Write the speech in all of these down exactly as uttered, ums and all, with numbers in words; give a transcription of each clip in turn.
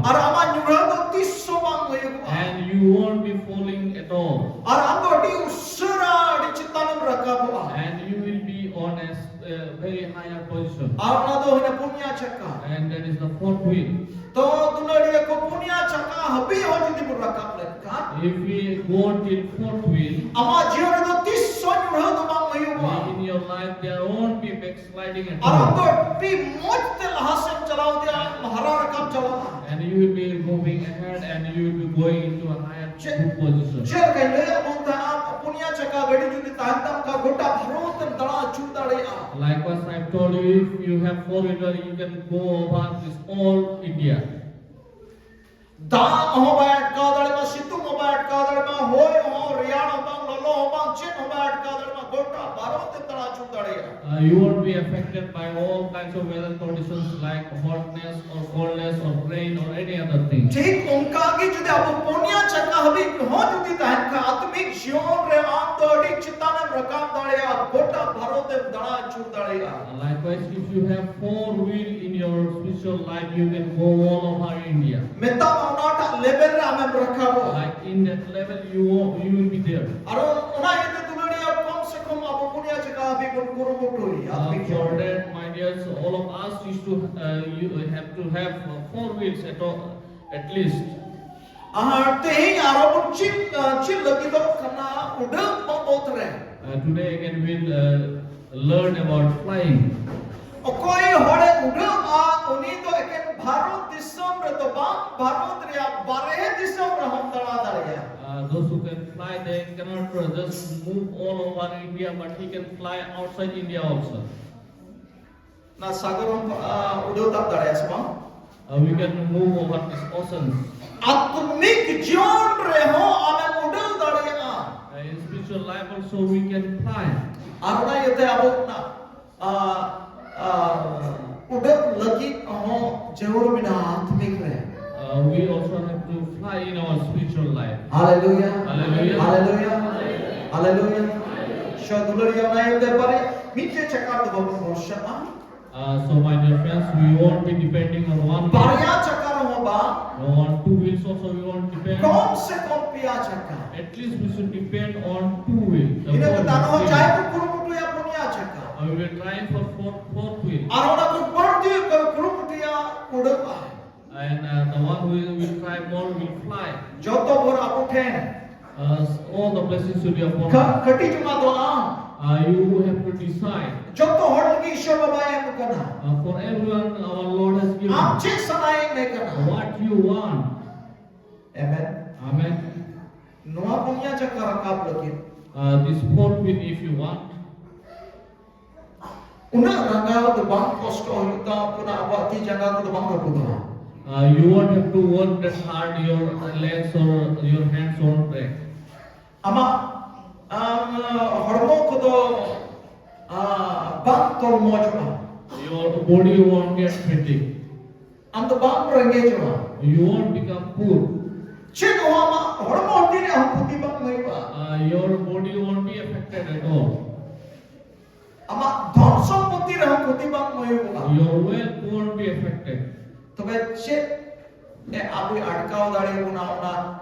ᱟᱨ ᱟᱢᱟᱜ ᱧᱩᱨᱦᱟᱹ ᱫᱚ ᱛᱤᱥ ᱦᱚᱸ ᱵᱟᱝ ᱦᱩᱭᱩᱜᱼᱟ᱾ And you won't be falling at all. ᱟᱨ ᱟᱢ ᱫᱚ ᱟᱹᱰᱤ ᱩᱥᱟᱹᱨᱟ ᱟᱹᱰᱤ ᱪᱮᱛᱟᱱᱮᱢ ᱨᱟᱠᱟᱵᱚᱜᱼᱟ᱾ And you will be on a s- a very higher position. ᱟᱨ ᱚᱱᱟ ᱫᱚ ᱦᱩᱭᱱᱟ ᱯᱩᱱᱭᱟ ᱪᱟᱠᱟ᱾ And that is the fourth wheel. ᱛᱚ ᱫᱩᱞᱟᱹᱲᱤᱭᱟᱹ ᱠᱚ, ᱯᱩᱱᱭᱟ ᱪᱟᱠᱟ ᱦᱟᱹᱵᱤᱡ ᱦᱚᱸ ᱡᱩᱫᱤ ᱵᱚᱱ ᱨᱟᱠᱟᱵ ᱞᱮᱱᱠᱷᱟᱱ, If we go till fourth wheel, ᱟᱢᱟᱜ ᱡᱤᱭᱚᱱ ᱨᱮᱫᱚ ᱛᱤᱥ ᱦᱚᱸ ᱧᱩᱨᱦᱟᱹ ᱫᱚ ᱵᱟᱝ ᱦᱩᱭᱩᱜᱼᱟ᱾ in your life there won't be backsliding at ᱟᱨ ᱟᱢ all. ᱫᱚ ᱟᱹᱰᱤ ᱢᱚᱡᱽ ᱛᱮ ᱞᱟᱦᱟ ᱥᱮᱫ ᱪᱟᱞᱟᱣ ᱤᱫᱤᱜᱼᱟ, ᱦᱟᱨᱟ ᱨᱟᱠᱟᱵ ᱪᱟᱞᱟᱜᱼᱟ᱾ And you will be moving ahead and you will be going into a higher Che- good position. ᱪᱮᱫ ᱞᱮᱠᱟᱧ ᱞᱟᱹᱭᱟ ᱵᱚᱱ ᱛᱟᱦᱮᱸᱫ, ᱟᱢ ᱯᱩᱱᱭᱟ ᱪᱟᱠᱟ ᱜᱟᱹᱰᱤ ᱡᱩᱫᱤ ᱛᱟᱦᱮᱱ ᱛᱟᱢ ᱠᱷᱟᱱ, ᱜᱚᱴᱟ ᱵᱷᱟᱨᱚᱛ ᱮᱢ ᱫᱟᱬᱟ ᱟᱹᱪᱩᱨ ᱫᱟᱲᱮᱭᱟᱜᱼᱟ᱾ Likewise, I told you, if you have four wheeler, you can go over this all India. ᱫᱟᱜ ᱦᱚᱸ ᱵᱟᱭ ᱟᱴᱠᱟᱣ ᱫᱟᱲᱮᱭᱟᱜᱼᱟ, ᱥᱤᱛᱩᱝ ᱦᱚᱸ ᱵᱟᱭ ᱟᱴᱠᱟᱣ ᱫᱟᱲᱮᱭᱟᱜᱼᱟ, ᱦᱚᱭ ᱦᱚᱸ, ᱨᱮᱭᱟᱲ ᱦᱚᱸ ᱵᱟᱝ, ᱞᱚᱞᱚ ᱦᱚᱸ ᱵᱟᱝ, ᱪᱮᱫ ᱦᱚᱸ ᱵᱟᱭ ᱟᱴᱠᱟᱣ ᱫᱟᱲᱮᱭᱟᱜᱼᱟ, ᱜᱚᱴᱟ ᱵᱷᱟᱨᱚᱛ ᱮᱢ ᱫᱟᱬᱟ ᱟᱹᱪᱩᱨ ᱫᱟᱲᱮᱭᱟᱜᱼᱟ᱾ Uh, you won't be affected by all kinds of weather conditions like hotness or coldness or rain or any other thing. ᱴᱷᱤᱠ ᱚᱱᱠᱟ ᱜᱮ ᱡᱩᱫᱤ ᱟᱵᱚ ᱯᱩᱱᱭᱟ ᱪᱟᱠᱟ ᱦᱟᱹᱵᱤᱡ ᱦᱚᱸ ᱡᱩᱫᱤ ᱛᱟᱦᱮᱱ ᱠᱷᱟᱱ, ᱟᱛᱢᱤᱠ ᱡᱤᱭᱚᱱ ᱨᱮ ᱟᱢ ᱫᱚ ᱟᱹᱰᱤ ᱪᱮᱛᱟᱱ ᱮᱢ ᱨᱟᱠᱟᱵ ᱫᱟᱲᱮᱭᱟᱜᱼᱟ, ᱜᱚᱴᱟ ᱵᱷᱟᱨᱚᱛ ᱮᱢ ᱫᱟᱬᱟ ᱟᱹᱪᱩᱨ ᱫᱟᱲᱮᱭᱟᱜᱼᱟ᱾ Uh, likewise, if you have four wheel in your spiritual life, you can go all over India. ᱢᱮᱛᱟᱜ ᱢᱮ ᱚᱱᱟᱴᱟᱜ ᱞᱮᱵᱮᱞ ᱨᱮ ᱟᱢᱮᱢ ᱨᱟᱠᱟᱵᱚᱜᱼᱟ᱾ Like in that level, you you will be there. ᱟᱨ ᱚᱱᱟ ᱤᱭᱟᱹᱛᱮ ᱫᱩᱞᱟᱹᱲᱤᱭᱟᱹ, ᱠᱚᱢ ᱥᱮ ᱠᱚᱢ ᱟᱵᱚ ᱯᱩᱱᱭᱟ ᱪᱟᱠᱟ ᱦᱟᱹᱵᱤᱡ ᱵᱚᱱ ᱠᱩᱨᱩᱢᱩᱴᱩᱭᱟ᱾ Uh, for that, my dears, all of us used to uh, you have to have uh, four wheels at all, at least. ᱟᱨ ᱛᱮᱦᱮᱧ ᱟᱨᱚ ᱵᱚᱱ ᱪᱮᱫ, ᱪᱮᱫ ᱞᱟᱹᱜᱤᱫᱚᱜ ᱠᱟᱱᱟ ᱩᱰᱟᱹᱜ ᱵᱟᱵᱚᱫ ᱨᱮ᱾ Uh, today again we'll uh, learn about flying. ᱚᱠᱚᱭ ᱦᱚᱲᱮ ᱩᱰᱟᱹᱜᱼᱟ, ᱩᱱᱤ ᱫᱚ ᱮᱠᱮᱱ ᱵᱷᱟᱨᱚᱛ ᱫᱤᱥᱚᱢ ᱨᱮᱫᱚ ᱵᱟᱝ, ᱵᱷᱟᱨᱚᱛ ᱨᱮᱭᱟᱜ ᱵᱟᱨᱦᱮ ᱫᱤᱥᱚᱢ ᱨᱮᱦᱚᱸ ᱫᱟᱬᱟ ᱫᱟᱲᱮᱭᱟᱜᱼᱟ᱾ Uh, those who can fly, they cannot uh, just move all over India, but he can fly outside India also. ᱚᱱᱟ ᱥᱟᱜᱚᱨ ᱦᱚᱸ, ᱟ, ᱩᱰᱟᱹᱣ ᱛᱟᱵ ᱫᱟᱲᱮᱭᱟᱜᱼᱟ ᱥᱮ ᱵᱟᱝ? Uh, we can move over these oceans. ᱟᱛᱢᱤᱠ ᱡᱤᱭᱚᱱ ᱨᱮᱦᱚᱸ ᱟᱢᱮᱢ ᱩᱰᱟᱹᱣ ᱫᱟᱲᱮᱭᱟᱜᱼᱟ᱾ Uh, in spiritual life also we can fly. ᱟᱨ ᱚᱱᱟ ᱤᱭᱟᱹᱛᱮ ᱟᱵᱚ ᱚᱱᱟ, ᱟ, ᱟ, ᱩᱰᱟᱹᱣ ᱞᱟᱹᱜᱤᱫ ᱦᱚᱸ ᱡᱟᱹᱨᱩᱲ ᱢᱮᱱᱟᱜᱼᱟ ᱟᱛᱢᱤᱠ ᱨᱮ᱾ Uh, we also have to fly in our spiritual life. ᱦᱟᱞᱮᱞᱩᱭᱟ᱾ ᱦᱟᱞᱮᱞᱩᱭᱟ᱾ ᱦᱟᱞᱮᱞᱩᱭᱟ᱾ ᱦᱟᱞᱮᱞᱩᱭᱟ᱾ ᱥᱚ ᱫᱩᱞᱟᱹᱲᱤᱭᱟᱹ, ᱚᱱᱟ ᱤᱭᱟᱹᱛᱮ ᱵᱟᱨᱭᱟ, ᱢᱤᱫᱴᱮᱡ ᱪᱟᱠᱟ ᱨᱮᱫᱚ ᱵᱟᱵᱚᱱ ᱵᱷᱚᱨᱥᱟᱜᱼᱟ᱾ Uh, so my dear friends, we won't be depending on one. ᱵᱟᱨᱭᱟ ᱪᱟᱠᱟ ᱨᱮᱦᱚᱸ ᱵᱟᱝ᱾ On two wheels also we won't depend. ᱠᱚᱢ ᱥᱮ ᱠᱚᱢ ᱯᱮᱭᱟ ᱪᱟᱠᱟ᱾ At least we should depend on two wheels. ᱤᱱᱟᱹ ᱠᱟᱛᱮ ᱟᱨᱦᱚᱸ ᱡᱟᱭ ᱠᱚ ᱠᱩᱨᱩᱢᱩᱴᱩᱭᱟ ᱯᱩᱱᱭᱟ ᱪᱟᱠᱟ᱾ Uh, we will try for four, fourth wheel. ᱟᱨ ᱚᱱᱟ ᱠᱚ ᱵᱟᱹᱲᱛᱤ ᱠᱚ ᱠᱩᱨᱩᱢᱩᱴᱩᱭᱟ ᱩᱰᱟᱹᱜᱼᱟ᱾ And uh, the one who will try more will fly. ᱡᱚᱛᱚ ᱵᱷᱳᱨ ᱟᱵᱚ ᱴᱷᱮᱱ Uh, all the blessings will be upon ᱠᱷᱟ- us. ᱠᱷᱟᱹᱴᱤ ᱡᱚᱢᱟ ᱫᱚ ᱟᱢ᱾ Uh, you have to decide. ᱡᱚᱛᱚ ᱦᱚᱲ ᱞᱟᱹᱜᱤᱫ ᱤᱥᱚᱨ ᱵᱟᱵᱟᱭ ᱮᱢ ᱠᱟᱱᱟ᱾ Uh, for everyone, our Lord has given. ᱟᱢ ᱪᱮᱫ ᱥᱟᱱᱟᱭᱮᱫ ᱢᱮ ᱠᱟᱱᱟ? What you want. ᱮᱢᱮᱱ᱾ Amen. ᱱᱚᱣᱟ ᱯᱩᱱᱭᱟ ᱪᱟᱠᱟ ᱨᱟᱠᱟᱵ ᱞᱟᱹᱜᱤᱫ Uh, this fourth wheel, if you want. ᱩᱱᱟᱹᱜ ᱨᱟᱸᱜᱟᱣ ᱫᱚ ᱵᱟᱝ ᱠᱚᱥᱴᱚ ᱦᱩᱭᱩᱜ ᱛᱟᱢᱟ, ᱚᱱᱟ ᱟᱵᱚᱣᱟᱜ ᱛᱤ ᱡᱟᱸᱜᱟ ᱠᱚᱫᱚ ᱵᱟᱝ ᱨᱟᱹᱯᱩᱫᱚᱜᱼᱟ᱾ Uh, you won't have to work that hard, your legs or your hands won't break. ᱟᱢᱟᱜ ᱟᱢ, ᱦᱚᱲᱢᱚ ᱠᱚᱫᱚ ᱟ, ᱵᱟᱝ ᱛᱚᱞᱢᱚᱡᱚᱜᱼᱟ᱾ Your body won't get fatigued. ᱟᱢ ᱫᱚ ᱵᱟᱢ ᱨᱮᱸᱜᱮᱡᱚᱜᱼᱟ᱾ You won't become poor. ᱪᱮᱫ ᱦᱚᱸ ᱟᱢᱟᱜ ᱦᱚᱲᱢᱚ ᱦᱟᱹᱴᱤᱧ ᱨᱮ ᱦᱚᱸ ᱠᱷᱚᱛᱤ ᱵᱟᱝ ᱦᱩᱭᱩᱜᱼᱟ᱾ Uh, your body won't be affected at all. ᱟᱢᱟᱜ ᱫᱷᱚᱱ ᱥᱚᱢᱯᱚᱛᱤ ᱨᱮᱦᱚᱸ ᱠᱷᱚᱛᱤ ᱵᱟᱝ ᱦᱩᱭᱩᱜᱼᱟ᱾ Your wealth won't be affected. ᱛᱚᱵᱮ ᱪᱮᱫ ᱮ ᱟᱵᱚᱭ ᱟᱴᱠᱟᱣ ᱫᱟᱲᱮᱭᱟᱵᱚᱱᱟ ᱚᱱᱟ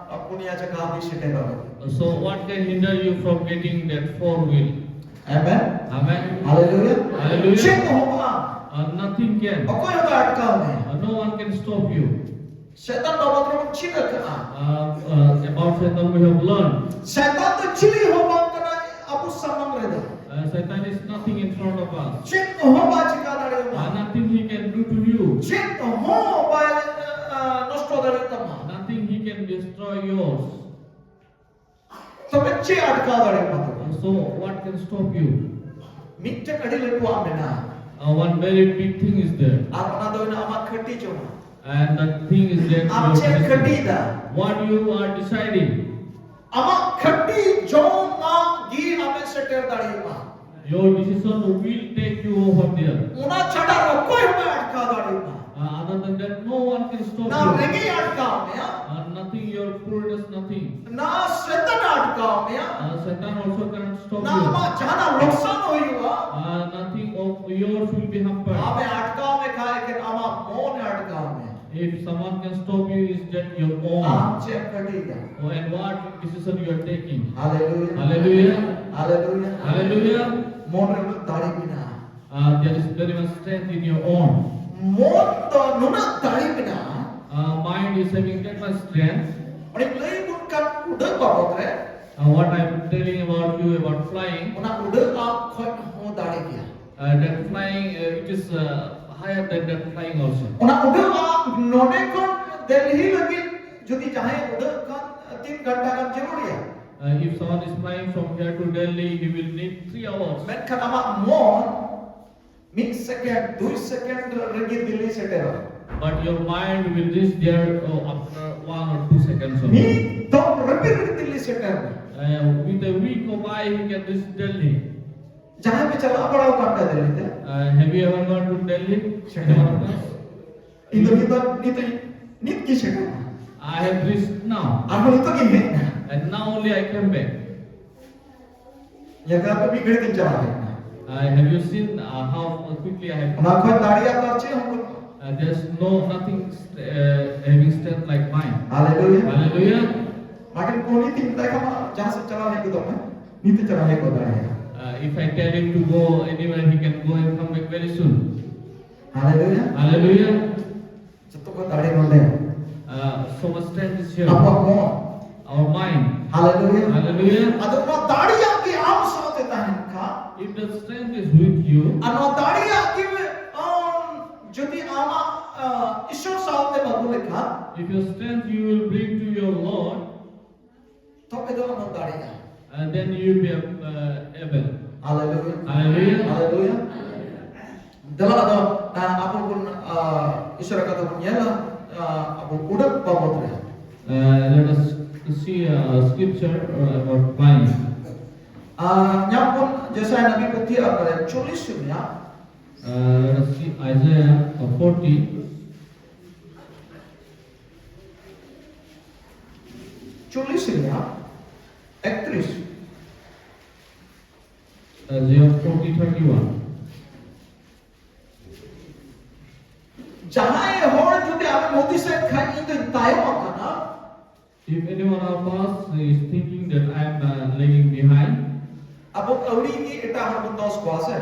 ᱯᱩᱱᱭᱟ ᱪᱟᱠᱟ ᱦᱟᱹᱵᱤᱡ ᱥᱮᱴᱮᱨᱚᱜ ᱞᱟᱹᱜᱤᱫ? So what can hinder you from getting that four wheel? ᱟᱢᱮᱱ᱾ Amen. ᱦᱟᱞᱮᱞᱩᱭᱟ᱾ ᱦᱟᱞᱮᱞᱩᱭᱟ᱾ ᱪᱮᱫ ᱦᱚᱸ ᱵᱟᱝ᱾ Uh, nothing can. ᱚᱠᱚᱭ ᱦᱚᱸ ᱵᱟᱭ ᱟᱴᱠᱟᱣ ᱢᱮᱭᱟ᱾ Uh, no one can stop you. ᱥᱮᱛᱟᱱ ᱵᱟᱵᱚᱫ ᱨᱮᱵᱚᱱ ᱪᱮᱫ ᱟᱠᱟᱫᱼᱟ᱾ Uh, uh, about Satan we have learned. ᱥᱮᱛᱟᱱ ᱫᱚ ᱪᱤᱞᱤ ᱦᱚᱸ ᱵᱟᱝ ᱠᱟᱱᱟᱭ ᱟᱵᱚ ᱥᱟᱢᱟᱝ ᱨᱮᱫᱚ᱾ Uh, Satan is nothing in front of us. ᱪᱮᱫ ᱦᱚᱸ ᱵᱟᱭ ᱪᱤᱠᱟ ᱫᱟᱲᱮᱭᱟᱢᱟ᱾ Uh, nothing he can do to you. ᱪᱮᱫ ᱦᱚᱸ ᱵᱟᱭ ᱟ, ᱟ, ᱱᱚᱥᱴᱚ ᱫᱟᱲᱮᱭᱟᱜ ᱛᱟᱢᱟ᱾ Nothing he can destroy yours. ᱛᱚᱵᱮ ᱪᱮᱫ ᱟᱴᱠᱟᱣ ᱫᱟᱲᱮᱭᱟᱢᱟ ᱛᱚᱵᱮ? Uh, so what can stop you? ᱢᱤᱫᱴᱮᱱ ᱟᱹᱰᱤ ᱞᱟᱹᱴᱩᱣᱟᱜ ᱢᱮᱱᱟᱜᱼᱟ᱾ Uh, one very big thing is there. ᱟᱨ ᱚᱱᱟ ᱫᱚ ᱦᱩᱭᱱᱟ ᱟᱢᱟᱜ ᱠᱷᱟᱹᱴᱤ ᱡᱚᱢᱟ᱾ And that thing is that ᱟᱢ your ᱪᱮᱫ ᱮᱢ decision. ᱠᱷᱟᱹᱴᱤᱭᱮᱫᱟ? What you are deciding. ᱟᱢᱟᱜ ᱠᱷᱟᱹᱴᱤ ᱡᱚᱢᱟᱜ ᱜᱮ ᱟᱢᱮ ᱥᱮᱴᱮᱨ ᱫᱟᱲᱮᱭᱟᱢᱟ᱾ Your decision will take you over there. ᱚᱱᱟ ᱪᱷᱟᱰᱟ ᱚᱠᱚᱭ ᱦᱚᱸ ᱵᱟᱭ ᱟᱴᱠᱟᱣ ᱫᱟᱲᱮᱭᱟᱢᱟ᱾ Uh, other than that, no one can stop ᱱᱟ you. ᱨᱮᱸᱜᱮᱡ ᱟᱴᱠᱟᱣ ᱢᱮᱭᱟ, Uh, nothing, your poorness, nothing. ᱱᱟ ᱥᱮᱛᱟᱱ ᱟᱴᱠᱟᱣ ᱢᱮᱭᱟ, Uh, Satan also cannot stop ᱱᱟ you. ᱟᱢᱟᱜ ᱡᱟᱦᱟᱱᱟᱜ ᱞᱚᱠᱥᱟᱱ ᱦᱩᱭᱩᱜᱼᱟ᱾ Uh, nothing of yours will be hampered. ᱟᱢᱮ ᱟᱴᱠᱟᱣ ᱢᱮ ᱠᱷᱟᱡ ᱮᱠᱮᱱ ᱟᱢᱟᱜ ᱢᱚᱱᱮ ᱟᱴᱠᱟᱣ ᱢᱮᱭᱟ᱾ If Someone can stop you is that your own. ᱟᱢ ᱪᱮᱫ ᱮᱢ ᱠᱟᱹᱴᱤᱡᱟ? Oh, and what decision you are taking? ᱦᱟᱞᱮᱞᱩᱭᱟ᱾ Hallelujah. ᱦᱟᱞᱮᱞᱩᱭᱟ᱾ Hallelujah. ᱢᱚᱱ ᱨᱮ ᱩᱱᱟᱹᱜ ᱫᱟᱲᱮ ᱢᱮᱱᱟᱜᱼᱟ᱾ Uh, there is very much strength in your own. ᱢᱚᱱ ᱫᱚ ᱱᱩᱱᱟᱹᱜ ᱫᱟᱲᱮ ᱢᱮᱱᱟᱜᱼᱟ᱾ Uh, mind is having that much strength. ᱚᱸᱰᱮ ᱞᱟᱹᱭ ᱵᱚᱱ ᱠᱟᱱ ᱩᱰᱟᱹᱜ ᱵᱟᱵᱚᱫ ᱨᱮ᱾ Uh, what I am telling about you about flying, ᱚᱱᱟ ᱩᱰᱟᱹᱜ ᱟᱜ ᱠᱷᱚᱡ ᱦᱚᱸ ᱫᱟᱲᱮ ᱜᱮᱭᱟ᱾ uh, that flying, uh, it is uh, higher than that flying also. ᱚᱱᱟ ᱩᱰᱟᱹᱜ ᱟᱜ ᱱᱚᱰᱮ ᱠᱷᱚᱱ ᱫᱤᱞᱞᱤ ᱞᱟᱹᱜᱤᱫ ᱡᱩᱫᱤ ᱡᱟᱦᱟᱸᱭ ᱩᱰᱟᱹᱜ ᱠᱷᱟᱱ ᱛᱤᱱ ᱜᱷᱚᱱᱴᱟ ᱜᱟᱱ ᱡᱟᱹᱨᱩᱲ ᱜᱮᱭᱟ᱾ Uh, if someone is flying from here to Delhi, he will need three hours. ᱢᱮᱱᱠᱷᱟᱱ ᱟᱢᱟᱜ ᱢᱚᱱ ᱢᱤᱫ ᱥᱮᱠᱮᱱᱰ ᱫᱩᱭ ᱥᱮᱠᱮᱱᱰ ᱨᱮᱜᱮ ᱫᱤᱞᱞᱤ ᱥᱮᱴᱮᱨᱚᱜᱼᱟ᱾ But your mind will reach there, oh, after one or two seconds only. ᱢᱤᱫ ᱫᱚᱢ ᱨᱮᱯᱤ ᱨᱮᱜᱮ ᱫᱤᱞᱞᱤ ᱥᱮᱴᱮᱨᱚᱜᱼᱟ᱾ Uh, with a wink of eye, he can reach Delhi. ᱡᱟᱦᱟᱸᱭ ᱯᱮ ᱪᱟᱞᱟᱣ ᱵᱟᱲᱟ ᱟᱠᱟᱱ ᱜᱮᱭᱟ ᱫᱤᱞᱞᱤ ᱛᱮ? Uh, have you ever gone to Delhi? ᱥᱮᱴᱮᱨ ᱟᱠᱟᱱᱟ᱾ ᱤᱧ ᱫᱚ ᱱᱤᱛ ᱫᱚ ᱱᱤᱛ ᱱᱤᱛ ᱜᱮ ᱥᱮᱴᱮᱨ ᱮᱱᱟ᱾ I have reached now, ᱟᱨᱦᱚᱸ ᱱᱤᱛᱚᱜ ᱜᱤᱧ ᱦᱮᱡ ᱮᱱᱟ᱾ And now only I came back. ᱧᱮᱞ ᱠᱮᱫᱟ ᱯᱮ, ᱢᱤᱫ ᱜᱷᱟᱹᱲᱤᱡ ᱛᱤᱧ ᱪᱟᱞᱟᱣ ᱦᱮᱡ ᱮᱱᱟ᱾ Uh, have you seen uh, how quickly I have? ᱚᱱᱟ ᱠᱷᱚᱱ ᱫᱟᱲᱮᱭᱟᱜ ᱫᱚ ᱪᱮᱫ ᱦᱚᱸ ᱵᱟᱹᱱᱩᱜᱼᱟ᱾ Uh, there's no nothing st- uh, having strength like mine. ᱦᱟᱞᱮᱞᱩᱭᱟ᱾ Hallelujah. Martin ᱠᱚᱦᱱᱤ ᱛᱤᱧ ᱢᱮᱛᱟᱭ ᱠᱷᱟᱱ ᱡᱟᱦᱟᱸ ᱥᱮᱫ ᱪᱟᱞᱟᱣ ᱦᱮᱡ ᱜᱚᱫᱚᱜ ᱢᱮ, ᱱᱤᱛ ᱮ ᱪᱟᱞᱟᱣ ᱦᱮᱡ ᱜᱚᱫ ᱫᱟᱲᱮᱭᱟᱜᱼᱟ᱾ Uh, if I tell him to go anywhere, he can go and come back very soon. ᱦᱟᱞᱮᱞᱩᱭᱟ᱾ Hallelujah. ᱡᱚᱛᱚ ᱠᱷᱚᱱ ᱫᱟᱲᱮ ᱱᱚᱰᱮ Uh, so much strength is here. ᱟᱵᱚᱣᱟᱜ ᱢᱚᱱ᱾ Our mind. ᱦᱟᱞᱮᱞᱩᱭᱟ᱾ Hallelujah. ᱟᱫᱚ ᱚᱱᱟ ᱫᱟᱲᱮᱭᱟᱜ ᱜᱮ ᱟᱢ ᱥᱟᱶᱛᱮ ᱛᱟᱦᱮᱱ ᱠᱷᱟᱱ, If the strength is with you, ᱟᱨ ᱱᱚᱣᱟ ᱫᱟᱲᱮᱭᱟᱜ ᱜᱮ ᱟᱢ ᱡᱩᱫᱤ ᱟᱢᱟᱜ ᱟ, ᱤᱥᱚᱨ ᱥᱟᱶᱛᱮ ᱟᱹᱜᱩ ᱞᱮᱠᱷᱟᱱ, if your strength you will bring to your Lord, ᱛᱚᱵᱮ ᱫᱚ ᱟᱢ ᱫᱟᱲᱮᱭᱟᱜᱼᱟ᱾ uh, then you will be uh, able. ᱦᱟᱞᱮᱞᱩᱭᱟ᱾ Hallelujah. ᱦᱟᱞᱮᱞᱩᱭᱟ᱾ ᱫᱮᱞᱟ ᱟᱫᱚ ᱟ, ᱟᱵᱚ ᱵᱚᱱ ᱟ, ᱤᱥᱚᱨ ᱠᱟᱛᱷᱟ ᱵᱚᱱ ᱧᱮᱞᱟ᱾ ᱟ, ᱟᱵᱚ ᱩᱰᱟᱹᱜ ᱵᱟᱵᱚᱫ ᱨᱮ Uh, let us see a scripture uh, about flying. ᱟ, ᱧᱟᱢ ᱵᱚᱱ ᱡᱮᱥᱟᱭᱟ ᱱᱟᱵᱤ ᱯᱩᱛᱷᱤ ᱟᱨ ᱪᱚᱞᱞᱤᱥ ᱨᱮᱭᱟᱜ Uh, let us see Isaiah uh, forty. ᱪᱚᱞᱞᱤᱥ ᱨᱮᱭᱟᱜ ᱮᱠᱛᱨᱤᱥ᱾ Isaiah forty thirty-one. ᱡᱟᱦᱟᱸᱭ ᱦᱚᱲ ᱡᱩᱫᱤ ᱟᱢᱮᱢ ᱦᱩᱫᱤᱥᱮ ᱛᱟᱭᱚᱢ ᱟᱠᱟᱱᱟ᱾ If anyone of us is thinking that I am uh, lagging behind, ᱟᱵᱚ ᱟᱹᱣᱲᱤ ᱜᱮ ᱮᱴᱟᱜ ᱦᱚᱲ ᱵᱚᱱ ᱫᱚᱥ ᱠᱚᱣᱟ ᱥᱮ᱾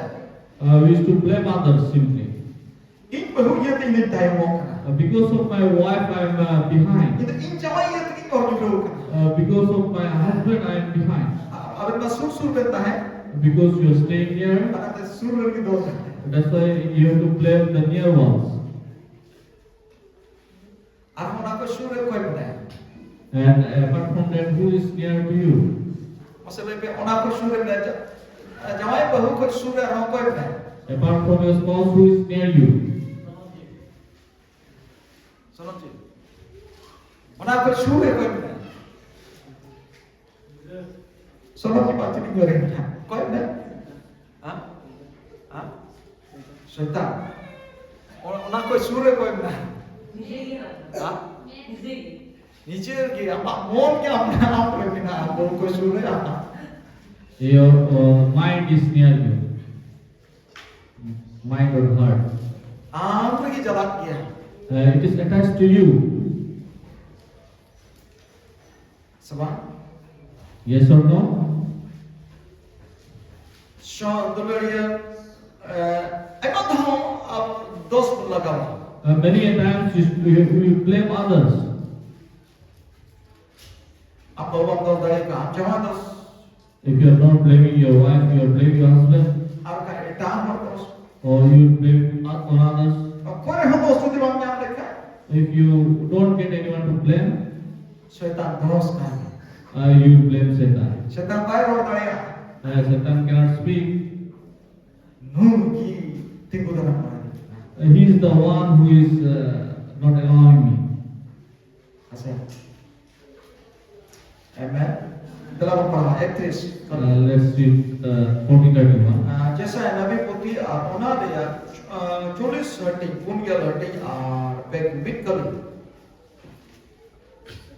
uh, we used to blame others simply. ᱤᱧ ᱵᱟᱹᱦᱩ ᱤᱭᱟᱹᱛᱮ ᱤᱧ ᱫᱚᱧ ᱛᱟᱭᱚᱢᱚᱜ ᱠᱟᱱᱟ᱾ Uh, because of my wife, I am uh, behind. ᱤᱧ ᱫᱚ ᱤᱧ ᱡᱟᱶᱟᱭ ᱤᱭᱟᱹ ᱛᱮᱜᱤᱧ ᱦᱚᱨ ᱧᱩᱨᱦᱟᱹᱣ ᱠᱟᱱᱟ᱾ Uh, because of my husband, I am behind. ᱟ- ᱟᱵᱮᱱ ᱢᱟ ᱥᱩᱨ ᱥᱩᱨ ᱵᱮᱱ ᱛᱟᱦᱮᱸ᱾ Because you are staying near, ᱚᱱᱟᱛᱮ ᱥᱩᱨ ᱨᱮᱱ ᱜᱮ ᱫᱚᱥ ᱛᱟᱦᱮᱸ᱾ that's why you have to blame the near ones. ᱟᱨᱦᱚᱸ ᱚᱱᱟ ᱠᱚ ᱥᱩᱨ ᱨᱮ ᱚᱠᱚᱭ ᱢᱮᱱᱟᱭᱟ? And apart from that, who is near to you? ᱢᱟᱥᱮ ᱞᱟᱹᱭ ᱯᱮ, ᱚᱱᱟ ᱠᱚ ᱥᱩᱨ ᱨᱮ ᱢᱮᱱᱟᱭᱟ? ᱡᱟ- ᱡᱟᱶᱟᱭ ᱵᱟᱹᱦᱩ ᱠᱷᱚᱱ ᱥᱩᱨ ᱨᱮ ᱟᱨᱦᱚᱸ ᱚᱠᱚᱭ ᱢᱮᱱᱟᱭᱟ? Apart from your spouse, who is near you? ᱥᱚᱱᱚᱢ ᱪᱮᱫ? ᱚᱱᱟ ᱠᱷᱚᱱ ᱥᱩᱨ ᱨᱮ ᱚᱠᱚᱭ ᱢᱮᱱᱟᱭᱟ? ᱥᱚᱱᱚᱢ ᱪᱮᱫ ᱵᱟᱝ ᱪᱮᱫ ᱤᱧ ᱧᱮᱞ ᱠᱟᱱᱟ? ᱚᱠᱚᱭ ᱢᱮᱱᱟᱭᱟ? ᱦᱮᱸ? ᱦᱮᱸ? ᱥᱚᱭᱛᱟᱱ᱾ ᱚ- ᱚᱱᱟ ᱠᱷᱚᱱ ᱥᱩᱨ ᱨᱮ ᱚᱠᱚᱭ ᱢᱮᱱᱟᱭᱟ? ᱦᱮᱸ? ᱱᱤᱡᱮᱨ ᱜᱮ, ᱟᱢᱟᱜ ᱢᱚᱱ ᱜᱮ ᱟᱢ ᱟᱢ ᱨᱮ ᱢᱮᱱᱟᱜᱼᱟ, ᱵᱟᱹᱦᱩ ᱠᱷᱚᱱ ᱥᱩᱨ ᱨᱮ ᱟᱢᱟᱜ᱾ Your uh, mind is near you. Mind or heart. ᱟᱢ ᱨᱮᱜᱮ ᱪᱟᱞᱟᱜ ᱜᱮᱭᱟ᱾ Uh, it is attached to you. ᱥᱮ ᱵᱟᱝ? Yes or no? ᱥᱚ- ᱫᱩᱞᱟᱹᱲᱤᱭᱟᱹ, ᱮ, ᱟᱭᱢᱟ ᱫᱷᱟᱣ ᱟᱵᱚ ᱫᱚᱥ ᱵᱚᱱ ᱞᱟᱜᱟᱣᱟ᱾ Uh, many a times you, you, you blame others. ᱟᱢ ᱵᱟᱹᱦᱩ ᱵᱟᱢ ᱫᱚᱥ ᱫᱟᱲᱮᱭᱟᱜ ᱠᱟᱱᱟ, ᱟᱢ ᱡᱟᱶᱟᱭ ᱫᱚᱥ᱾ If you are not blaming your wife, you are blaming your husband, ᱟᱨ ᱵᱟᱠᱷᱟᱱ ᱮᱴᱟᱜ ᱦᱚᱲ ᱫᱚᱥ᱾ Or you blame o- on others. ᱚᱠᱚᱭ ᱨᱮᱦᱚᱸ ᱫᱚᱥ ᱡᱩᱫᱤ ᱵᱟᱢ ᱧᱟᱢ ᱞᱮᱠᱷᱟᱱ, If you don't get anyone to blame, ᱥᱚᱭᱛᱟᱱ ᱫᱚᱥ ᱠᱟᱱ᱾ uh, you blame Satan. ᱥᱚᱭᱛᱟᱱ ᱵᱟᱭ ᱨᱚᱲ ᱫᱟᱲᱮᱭᱟᱜᱼᱟ᱾ Uh, Satan cannot speak. ᱱᱩᱭ ᱜᱮ ᱛᱤᱸᱜᱩ ᱫᱟᱨᱟᱢ ᱵᱟᱲᱟᱭ᱾ Uh, he is the one who is uh, not allowing me. ᱟᱪᱪᱷᱟ᱾ ᱟᱢᱮᱱ᱾ ᱫᱮᱞᱟ ᱵᱚᱱ ᱯᱟᱲᱦᱟᱣᱟ, ᱮᱠᱛᱨᱤᱥ᱾ Uh, let's read uh, fourteen thirty-one. ᱟᱨ ᱡᱮᱥᱟᱭᱟ ᱱᱟᱵᱤ ᱯᱩᱛᱷᱤ ᱟᱨ ᱚᱱᱟ ᱨᱮᱭᱟᱜ, ᱟᱨ, ᱪᱚᱞᱞᱤᱥ ᱦᱟᱹᱴᱤᱧ, ᱯᱩᱱ ᱜᱮᱞ ᱦᱟᱹᱴᱤᱧ ᱟᱨ ᱯᱮ ᱢᱤᱫ ᱠᱟᱹᱞᱤ᱾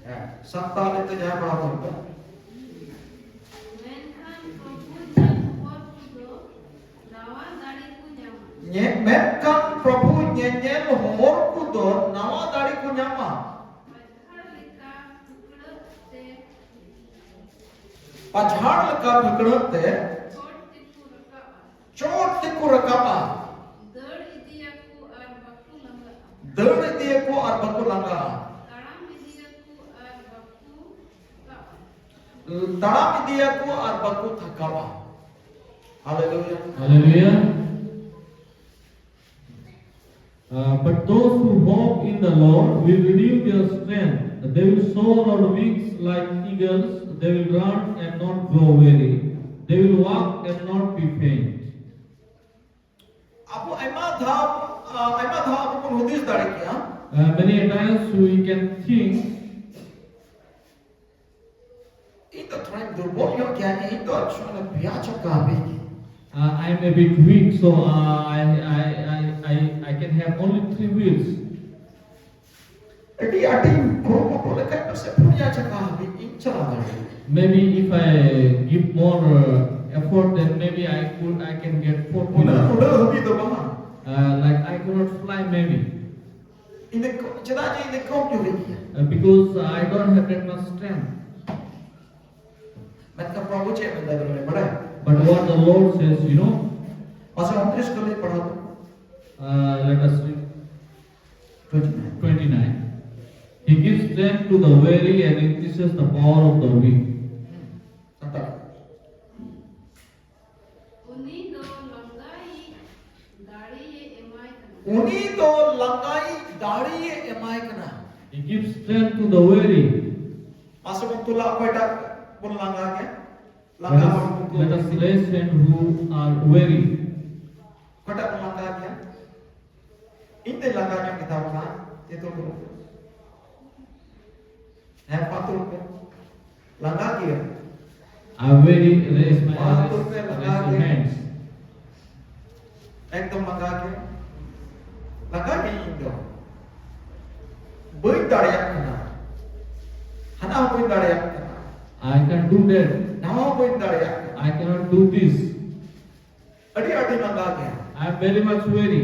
ᱦᱮᱸ, ᱥᱟᱱᱛᱟᱲ ᱛᱮ ᱡᱟᱦᱟᱸ ᱯᱟᱲᱦᱟᱣ ᱛᱟᱵᱚᱱ ᱯᱮ᱾ ᱢᱮᱱᱠᱷᱟᱱ ᱯᱨᱚᱵᱷᱩ ᱧᱮᱞ ᱦᱚᱲ ᱠᱚᱫᱚ ᱱᱟᱣᱟ ᱫᱟᱲᱮ ᱠᱚ ᱧᱟᱢᱟ᱾ ᱧᱮ- ᱢᱮᱱᱠᱷᱟᱱ ᱯᱨᱚᱵᱷᱩ ᱧᱮᱧᱮᱞ ᱦᱚᱲ ᱠᱚᱫᱚ ᱱᱟᱣᱟ ᱫᱟᱲᱮ ᱠᱚ ᱧᱟᱢᱟ᱾ ᱯᱟᱡᱷᱟᱲ ᱞᱮᱠᱟ ᱯᱷᱟᱹᱠᱲᱟᱹᱜ ᱛᱮ ᱪᱚᱴ ᱛᱮᱠᱚ ᱨᱟᱠᱟᱵᱼᱟ᱾ ᱪᱚᱴ ᱛᱮᱠᱚ ᱨᱟᱠᱟᱵᱼᱟ᱾ ᱫᱟᱹᱲ ᱤᱫᱤᱭᱟᱠᱚ ᱟᱨ ᱵᱟᱠᱚ ᱞᱟᱸᱜᱟᱜᱼᱟ᱾ ᱫᱟᱹᱲ ᱤᱫᱤᱭᱟᱠᱚ ᱟᱨ ᱵᱟᱠᱚ ᱞᱟᱸᱜᱟᱜᱼᱟ᱾ ᱛᱟᱲᱟᱢ ᱤᱫᱤᱭᱟᱠᱚ ᱟᱨ ᱵᱟᱠᱚ ᱛᱷᱟᱠᱟᱣᱟ᱾ ᱛᱟᱲᱟᱢ ᱤᱫᱤᱭᱟᱠᱚ ᱟᱨ ᱵᱟᱠᱚ ᱛᱷᱟᱠᱟᱣᱟ᱾ Hallelujah. Hallelujah. Uh, but those who hope in the Lord will renew their strength. They will soar on wings like eagles. They will run and not grow weary. They will walk and not be faint. ᱟᱵᱚ ᱟᱭᱢᱟ ᱫᱷᱟᱣ, ᱟ, ᱟᱭᱢᱟ ᱫᱷᱟᱣ ᱟᱵᱚ ᱵᱚᱱ ᱦᱩᱫᱤᱥ ᱫᱟᱲᱮ ᱠᱮᱭᱟ᱾ Uh, many a times we can think, ᱤᱧ ᱫᱚ ᱛᱷᱚᱲᱟᱧ ᱫᱩᱨᱵᱚᱞ ᱧᱚᱜ ᱜᱮᱭᱟ, ᱤᱧ ᱫᱚ ᱟᱪᱪᱷᱟ ᱚᱱᱟ ᱯᱮᱭᱟ ᱪᱟᱠᱟ ᱦᱟᱹᱵᱤᱡ ᱜᱮ᱾ Uh, I'm a bit weak, so uh, I, I, I, I, I can have only three wheels. ᱟᱹᱰᱤ ᱟᱹᱰᱤ ᱠᱩᱨᱩᱢᱩᱴᱩ ᱞᱮᱠᱷᱟᱱ ᱯᱟᱥᱮᱡ ᱯᱩᱱᱭᱟ ᱪᱟᱠᱟ ᱦᱟᱹᱵᱤᱡ ᱤᱧ ᱪᱟᱞᱟᱣ ᱫᱟᱲᱮᱭᱟᱜᱼᱟ᱾ Maybe if I give more uh, effort, then maybe I could, I can get four ᱩᱱᱟᱹᱜ wheels. ᱩᱰᱟᱹᱣ ᱦᱟᱹᱵᱤᱡ ᱫᱚ ᱵᱟᱝ᱾ Uh, like I could not fly, maybe. ᱤᱧ ᱫᱚ ᱠᱚ- ᱪᱮᱫᱟᱜ ᱡᱮ ᱤᱧ ᱫᱚ ᱠᱚᱢ ᱡᱳᱨᱤᱧ ᱜᱮᱭᱟ᱾ Uh, because I don't have that much strength. ᱢᱮᱱᱠᱷᱟᱱ ᱯᱨᱚᱵᱷᱩ ᱪᱮᱫ ᱢᱮᱱᱫᱟ ᱵᱟᱲᱟᱭ? But what the Lord says, you know, ᱢᱟᱥᱮ ᱩᱱᱛᱨᱤᱥ ᱠᱚ ᱞᱟᱹᱭ ᱯᱟᱲᱦᱟᱣ ᱛᱟᱵᱚᱱ᱾ Uh, let us read. Twenty nine. Twenty nine. He gives strength to the weary and increases the power of the weak. Santal. ᱩᱱᱤ ᱫᱚ ᱞᱟᱸᱜᱟᱭᱤᱡ ᱫᱟᱲᱮᱭ ᱮᱢᱟᱭ ᱠᱟᱱᱟ᱾ ᱩᱱᱤ ᱫᱚ ᱞᱟᱸᱜᱟᱭᱤᱡ ᱫᱟᱲᱮᱭ ᱮᱢᱟᱭ ᱠᱟᱱᱟ᱾ He gives strength to the weary. ᱢᱟᱥᱮ ᱵᱚᱱ ᱛᱩᱞᱟ, ᱚᱠᱚᱭᱴᱟᱜ ᱵᱚᱱ ᱞᱟᱸᱜᱟ ᱜᱮᱭᱟ? Let ᱞᱟᱸᱜᱟ us, ᱦᱚᱲ ᱵᱚᱱ let us raise hand who are weary. ᱚᱠᱚᱭᱴᱟᱜ ᱵᱚᱱ ᱞᱟᱸᱜᱟ ᱜᱮᱭᱟ? ᱤᱧ ᱛᱮ ᱞᱟᱸᱜᱟ ᱧᱚᱜ ᱜᱮᱛᱟ ᱵᱚᱱᱟ, ᱡᱚᱛᱚ ᱠᱚ᱾ ᱦᱮᱸ, ᱯᱟᱛᱩᱨ ᱠᱚ᱾ ᱞᱟᱸᱜᱟ ᱜᱮᱭᱟ᱾ I very raise my, ᱯᱟᱛᱩᱨ raise, ᱯᱮ ᱞᱟᱸᱜᱟ raise your ᱜᱮᱭᱟ᱾ Hands. ᱮᱠᱫᱚᱢ ᱞᱟᱸᱜᱟ ᱜᱮ᱾ ᱞᱟᱸᱜᱟ ᱜᱮ ᱤᱧ ᱫᱚ᱾ ᱵᱟᱹᱧ ᱫᱟᱲᱮᱭᱟᱜ ᱠᱟᱱᱟ᱾ ᱦᱟᱱᱟ ᱦᱚᱸ ᱵᱟᱹᱧ ᱫᱟᱲᱮᱭᱟᱜ ᱠᱟᱱᱟ᱾ I can do that. ᱱᱟᱣᱟ ᱦᱚᱸ ᱵᱟᱹᱧ ᱫᱟᱲᱮᱭᱟᱜ ᱠᱟᱱᱟ᱾ I cannot do this. ᱟᱹᱰᱤ ᱟᱹᱰᱤ ᱞᱟᱸᱜᱟ ᱜᱮᱭᱟ᱾ I am very much weary.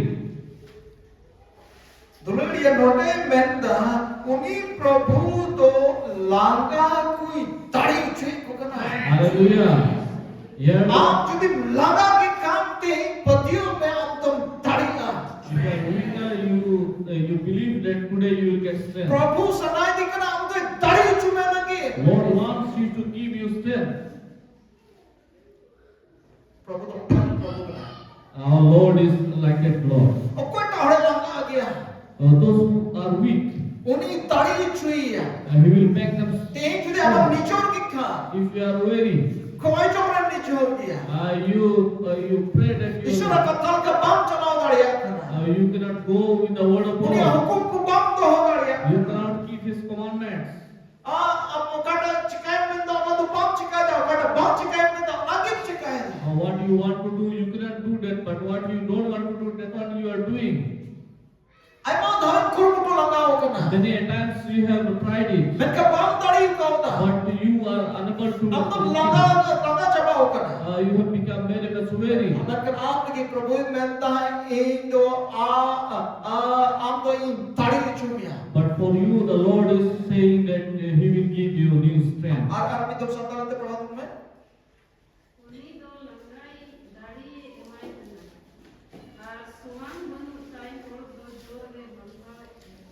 ᱫᱩᱞᱟᱹᱲᱤᱭᱟᱹ ᱱᱚᱰᱮ ᱢᱮᱱᱫᱟ, ᱩᱱᱤ ᱯᱨᱚᱵᱷᱩ ᱫᱚ ᱞᱟᱸᱜᱟ ᱠᱚᱭ ᱫᱟᱲᱮ ᱦᱚᱪᱚᱭᱮᱫ ᱠᱚ ᱠᱟᱱᱟ᱾ Hallelujah. Yeah. ᱟᱢ ᱡᱩᱫᱤᱢ ᱞᱟᱸᱜᱟ ᱜᱮ ᱠᱷᱟᱱ ᱛᱮᱦᱮᱧ ᱯᱟᱹᱛᱭᱟᱹᱣ ᱢᱮ ᱟᱢ ᱫᱚᱢ ᱫᱟᱲᱮᱭᱟᱜᱼᱟ᱾ If you are weaker, you uh, you believe that today you will get strength. ᱯᱨᱚᱵᱷᱩ ᱥᱟᱱᱟᱭᱮᱫᱤ ᱠᱟᱱᱟ ᱟᱢ ᱫᱚᱭ ᱫᱟᱲᱮ ᱦᱚᱪᱚ ᱢᱮ ᱞᱟᱹᱜᱤᱫ᱾ Lord wants you to give you strength. ᱯᱨᱚᱵᱷᱩ ᱫᱚ ᱚᱱᱠᱟᱱ ᱯᱨᱚᱵᱷᱩ ᱠᱟᱱᱟ᱾ Our Lord is like that Lord. ᱚᱠᱚᱭᱴᱟᱜ ᱦᱚᱲᱮ ᱞᱟᱸᱜᱟ ᱜᱮᱭᱟ Uh, those who are weak, ᱩᱱᱤ ᱫᱟᱲᱮ ᱦᱚᱪᱚᱭᱮᱭᱟ᱾ uh, He will make them. ᱛᱮᱦᱮᱧ ᱡᱩᱫᱤ ᱟᱢᱮᱢ ᱱᱤᱪᱚᱲ ᱜᱮ ᱠᱷᱟᱱ If you are weary, ᱠᱷᱚᱭ ᱡᱚᱝ ᱨᱮᱢ ᱱᱤᱪᱚᱲ ᱜᱮᱭᱟ᱾ uh, you uh, you pray that you ᱤᱥᱚᱨᱟᱜ ᱠᱟᱛᱷᱟ ᱞᱮᱠᱟ ᱵᱟᱢ ᱪᱟᱞᱟᱣ ᱫᱟᱲᱮᱭᱟᱜ ᱠᱟᱱᱟ᱾ uh, you cannot go with the word of ᱩᱱᱤᱭᱟᱜ God. ᱦᱩᱠᱩᱢ ᱠᱚ ᱵᱟᱢ ᱫᱚᱦᱚ ᱫᱟᱲᱮᱭᱟᱜ You ᱠᱟᱱᱟ᱾ cannot keep His commandments. ᱟ- ᱟᱢ ᱚᱠᱟᱴᱟᱜ ᱪᱤᱠᱟᱭᱮᱢ ᱢᱮᱱᱫᱟ ᱚᱱᱟ ᱫᱚ ᱵᱟᱢ ᱪᱤᱠᱟᱭᱮᱫᱟ, ᱚᱠᱟᱴᱟᱜ ᱵᱟᱢ ᱪᱤᱠᱟᱭᱮᱢ ᱢᱮᱱᱫᱟ ᱚᱱᱟ ᱜᱮᱢ ᱪᱤᱠᱟᱭᱮᱫᱟ᱾ Uh, what you want to do, you cannot do that, but what you don't want to do, that one you are doing. ᱟᱭᱢᱟ ᱫᱷᱟᱣ ᱠᱩᱨᱩᱢᱩᱴᱩ ᱞᱟᱜᱟᱣ ᱠᱟᱱᱟ᱾ Many a times you have tried it, ᱢᱮᱱᱠᱷᱟᱱ ᱵᱟᱢ ᱫᱟᱲᱮ ᱠᱟᱣᱫᱟ᱾ but you are unable to. ᱟᱢ ᱫᱚ ᱞᱟᱸᱜᱟ ᱞᱟᱸᱜᱟ ᱪᱟᱵᱟᱣ ᱠᱟᱱᱟ᱾ Uh, you have become very much weary. ᱢᱮᱱᱠᱷᱟᱱ ᱟᱢ ᱞᱟᱹᱜᱤᱫ ᱯᱨᱚᱵᱷᱩᱭ ᱢᱮᱱᱫᱟ, ᱤᱧ ᱫᱚ ᱟ- ᱟ- ᱟᱢ ᱫᱚ ᱤᱧ ᱫᱟᱲᱮ ᱦᱚᱪᱚ ᱢᱮᱭᱟ᱾ But for you, the Lord is saying that uh, He will give you new strength. ᱟᱨ ᱟᱨ ᱢᱤᱫ ᱫᱚᱢ ᱥᱟᱱᱛᱟᱲ ᱛᱮ ᱯᱟᱲᱦᱟᱣ ᱛᱟᱵᱚᱱ ᱢᱮ᱾ ᱩᱱᱤ ᱫᱚ ᱞᱟᱸᱜᱟᱭ ᱫᱟᱲᱮᱭ ᱮᱢᱟᱭ ᱠᱟᱱᱟ, ᱟᱨ ᱥᱚᱢᱟᱱ ᱵᱟᱹᱱᱩᱜ ᱛᱟᱭ ᱦᱚᱲ ᱫᱚ ᱡᱳᱨ ᱨᱮ ᱵᱟᱝᱠᱟᱣᱮᱫ ᱠᱟᱱᱟ᱾